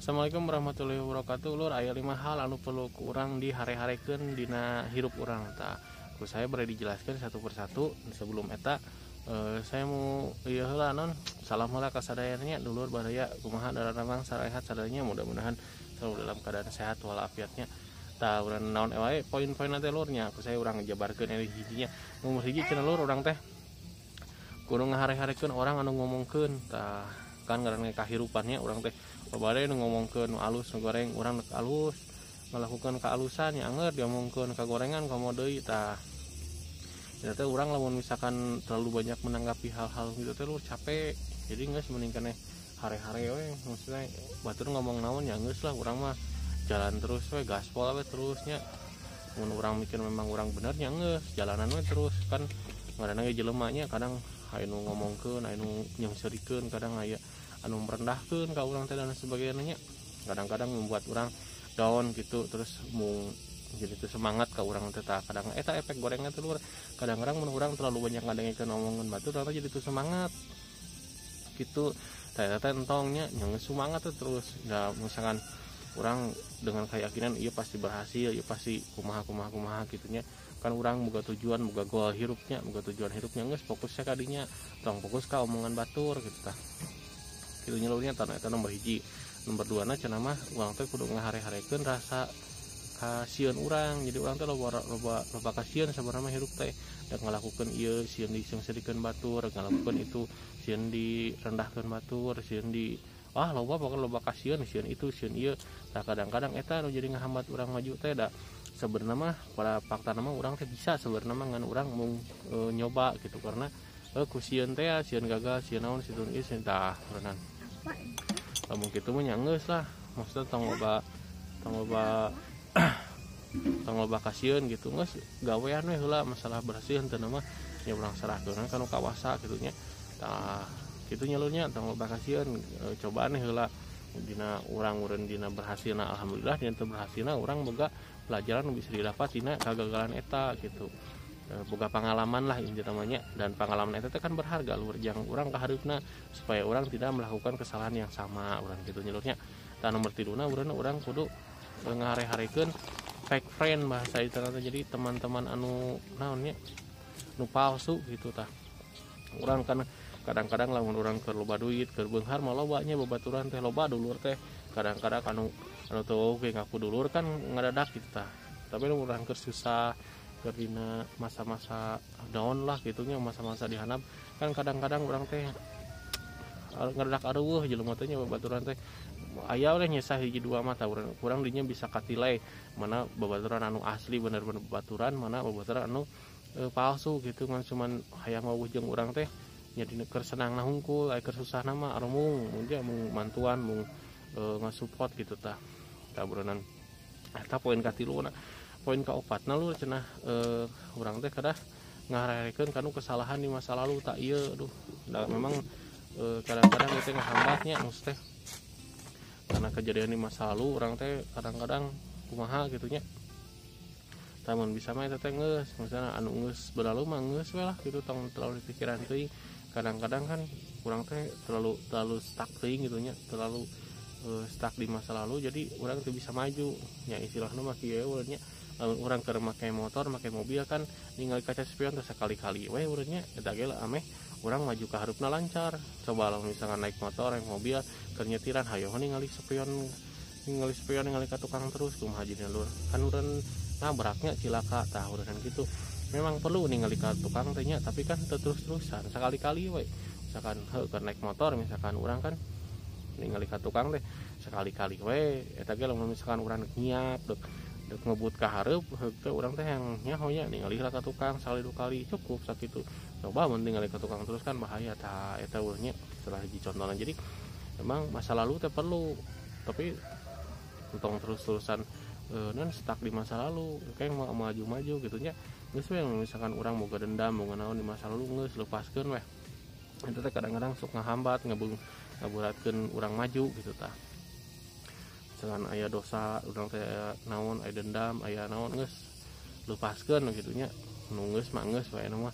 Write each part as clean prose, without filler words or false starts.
Assalamualaikum warahmatullahi wabarakatuh. Lur, aya 5 hal anu perlu ku urang dihare-harekeun dina hirup urang. Tah, ku saya bade dijelaskan satu persatu. Sebelum eta saya mau ieu heula non salam heula ka sadayana dulur baraya, kumaha daramang, sarehat sadayana? Mudah-mudahan selalu dalam keadaan sehat walafiatnya. Tah, urang naon wae poin-poin teh, lur, nya? Ku saya urang ngajabarkeun ini hijinya. Nomor 1 cenah, lur, urang teh kudu ngahare-harekeun orang anu ngomongkeun. Tah, kan ngaranna kahirupannya urang teh loba nu ngomongkeun nu alus nu goreng. Urang nu alus melakukan kealusan ya anger diomongkeun kagorengan komo deui. Tah, ya teh urang lamun misalkan terlalu banyak menanggapi hal-hal gitu teh, lur, capek. Jadi geus mending keneh hare-hare we. Maksudnya batur ngomong naon ya geus lah, urang mah jalan terus we, gaspol we terusnya. Mun urang mikir memang urang bener nya geus jalanan we terus. Kan ngaranna ge jelema nya, kadang aya nu ngomongkeun, aya nu nyeungseurikeun, kadang aya anu merendahkeun ka urang teh dan sebagainya. Kadang-kadang membuat urang down gitu, terus mau jadi itu semangat ka urang teh. Tah, kadang eta efek gorengnya teh, lur. Kadang-kadang mun urang terlalu banyak ngadengekeun omongan batur, ternyata jadi tuh semangat gitu. Tah, eta teh entongnya yang semangat tuh terus. Nggak, misalkan urang dengan keyakinan iya pasti berhasil, iya pasti kumaha kumaha kumaha gitunya kan, urang boga tujuan, boga goal hirupnya, boga tujuan hirupnya, geus fokusnya kadinya, tong fokus ka omongan batur gitu. Tah, gitu nya, lur, nya. Tah, eta nomor 1. Nomor 2 na cenah mah urang teh kudu ngahare-harekeun rasa kasieun urang. Jadi urang teh loba loba loba kasieun sebenarnya hirup teh, dan ngalakukeun ieu sieun diseungseurikeun batur, ngalakukeun itu sieun direndahkeun batur, sieun di wah loba, pokoknya loba kasieun, sieun itu sieun ieu. Tah, kadang-kadang eta nu jadi ngahambat urang maju teh. Da sebenarnya mah pada fakta nama urang teh bisa sebenarnya mah, ngan urang mau nyoba gitu karena ku sieun teh ya, sieun gagal, sieun naon, sieun ieu, sieun. Tah, berenang lamun kitu mah nya geus lah, maksudnya tong loba tong loba kasieun gitu, geus gawean we heula. Masalah berhasil henteu mah ya urang serahkeun ka nu kawasa gitu nya. Tah, kitu nya, lur, nya. Tong loba kasieun, cobaan heula. Dina urang urang dina berhasilna alhamdulillah, dina teu berhasilna urang boga pelajaran nu bisa didapat dina kegagalan eta gitu. Boga pengalaman lah inti namanya, dan pengalaman eta teh kan berharga, lur, jang urang kahareupna supaya urang tidak melakukan kesalahan yang sama urang gitu nya, lur, nya. Tah, nomor 3na urang urang kudu ngahare-harekeun fake friend bahasa itu teh, jadi teman-teman anu naonnya nu palsu gitu. Tah, urang kan kadang-kadang lamun urang keur loba duit, keur beunghar mah loba nya babaturan teh, loba dulur teh. Kadang-kadang anu anu teu oge ngaku dulur kan ngadadak gitu. Tah, tapi lamun urang keur susah, keur dina masa-masa down lah gitunya, masa-masa dihanap kan, kadang-kadang urang teh ngadadak areuweuh jelema teh nya, babaturan teh. Aya oleh nyesa hiji dua mata urang kurang dinya bisa katilai mana babaturan anu asli bener-bener babaturan, mana babaturan anu palsu gitu kan, cuman hayang wawuh jeung urang teh nya dina keur senangna hungkul, aya keur susahna mah aremung mun dia mung mantuan mung ngasupport gitu. Tah tah berenang eta poin katiluna. Poin kaopatna, lur, cenah urang teh kedah ngaharekeun kanu kesalahan di masa lalu. Tak ieu aduh da, memang kadang-kadang itu ngahambatnya, maksud teh karena kejadian di masa lalu urang teh kadang-kadang kumaha gitunya. Tamun bisa mah eta teh geus, misalnya anu geus berlalu mah geus we lah gitu, tong terlalu dipikiran teuing. Kadang-kadang kan urang teh terlalu terlalu stuck teuing gitu nya, terlalu stuck di masa lalu, jadi urang teu bisa maju nya. Istilahna mah kieu nya, lamun urang keur make motor, make mobil kan ningali kaca spion teh sekali-kali we urang nya, eta ge lah ameh urang maju ka hareupna lancar. Coba lamun misalkan naik motor, naik mobil, keur nyetiran hayoh ningali spion, ningali spion, ningali ka tukang terus, kumaha jadina, lur? Kan urang nabraknya, cilaka. Tah, urusan gitu memang perlu ningali ka tukang teh nya, tapi kan teu terus-terusan, sekali-kali we. Misalkan heuh keur naik motor, misalkan urang kan ningali ka tukang teh sekali-kali we. Eta ge lamun misalkan urang dek nyiap, dek dek ngebut ka hareup, heuh teh urang teh yang nyaho nya ningali ka tukang sekali dua kali cukup sakitu. Coba mun ningali ka tukang terus kan bahaya. Tah, eta nya salah hiji contohna. Jadi memang masa lalu teh perlu, tapi entong terus-terusan non stuck di masa lalu kayak mau maju-maju gitu nya. Geus we, misalkan urang boga dendam, boga naon di masa lalu, geus lepaskeun weh. Itu teh kadang-kadang sok ngahambat, ngaberatkeun urang maju gitu. Tah, misalkan aya dosa urang teh, aya naon, aya dendam, aya naon, geus lepaskeun gitu nya. Nu geus mah geus wae mah,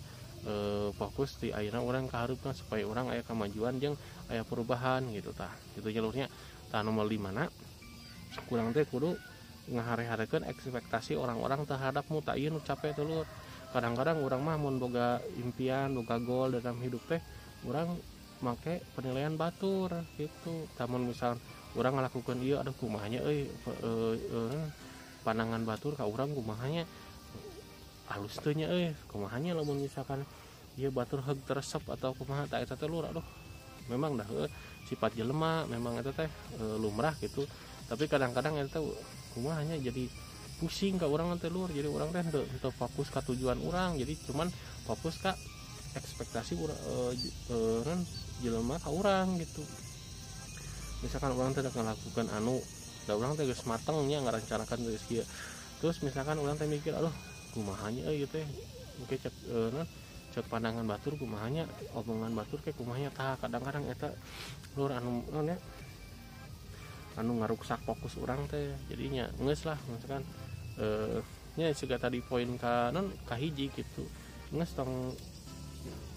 fokus di ayeuna urang ka hareupna supaya urang aya kemajuan jeung aya perubahan gitu. Tah, gitu nya, lur, nya. Tah nomor 5 na kurang teh kudu ngahare-harekeun ekspektasi orang-orang terhadapmu. Tak ieu nu capek teh lur. Kadang-kadang urang mah mun boga impian, boga goal dalam hidup teh urang make penilaian batur gitu. Tamun misal urang ngalakukeun ieu, aduh kumaha nya euy, pandangan batur ka urang kumaha nya, alus teu nya euy, kumaha nya lamun misalkan ieu batur heug teresep atau kumaha. Tah eta teh lur, aduh memang dah sifat jelema memang eta teh lumrah gitu. Tapi kadang-kadang eta kumaha nya jadi pusing ka urang teh lur. Jadi urang teh henteu fokus ka tujuan urang, jadi cuman fokus ka ekspektasi jelema ka urang gitu. Misalkan urang teh ngelakukan anu, da urang teh geus mateng nya ngarencanakan geus kieu. Terus misalkan urang teh mikir aduh kumaha nya euy ieu teh, engke cek naon, cek pandangan batur kumaha nya, omongan batur ke kumaha nya. Tah kadang-kadang eta lur anu naon nya, anu ngaruksak fokus urang teh. Jadinya geus lah misalkan nya siga tadi poin ka naon kahiji gitu, geus tong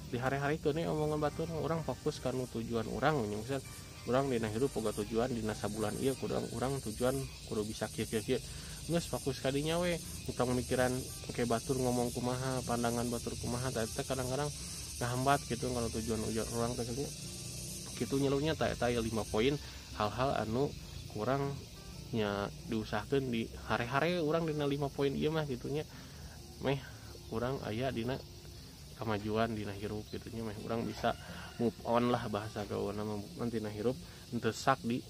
di hari-harikeun we omongan batur, urang fokus kana tujuan urang. Misalkan urang dina hidup boga tujuan dina sabulan ieu kudu urang tujuan kudu bisa kieu kieu kieu, geus fokus ka dinya we, tong mikiran ke batur ngomong kumaha, pandangan batur kumaha. Tah eta kadang-kadang ngahambat gitu kalau tujuan urang teh kitu nyelunya. Tah eta aya 5 poin hal-hal anu kurang nya diusahakeun di hare-hare urang dina 5 poin ieu mah gitunya, meh urang aya dina kemajuan dina hirup gitunya, meh urang bisa move on lah bahasa gaulna mah, move on dina hirup, henteu stuck di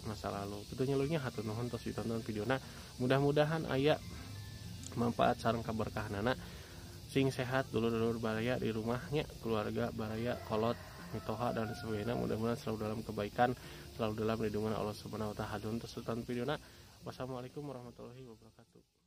masa lalu kitu nyelunya. Hatur nuhun tos ditonton videona, mudah-mudahan aya manfaat sareng kaberkahanana. Sing sehat dulur-dulur baraya di rumahnya, keluarga baraya, kolot, mitoha dan sebagainya, mudah-mudahan selalu dalam kebaikan, selalu dalam lindungan Allah Subhanahu wa taala. Hatur nuhun tos ditonton videona. Wassalamualaikum warahmatullahi wabarakatuh.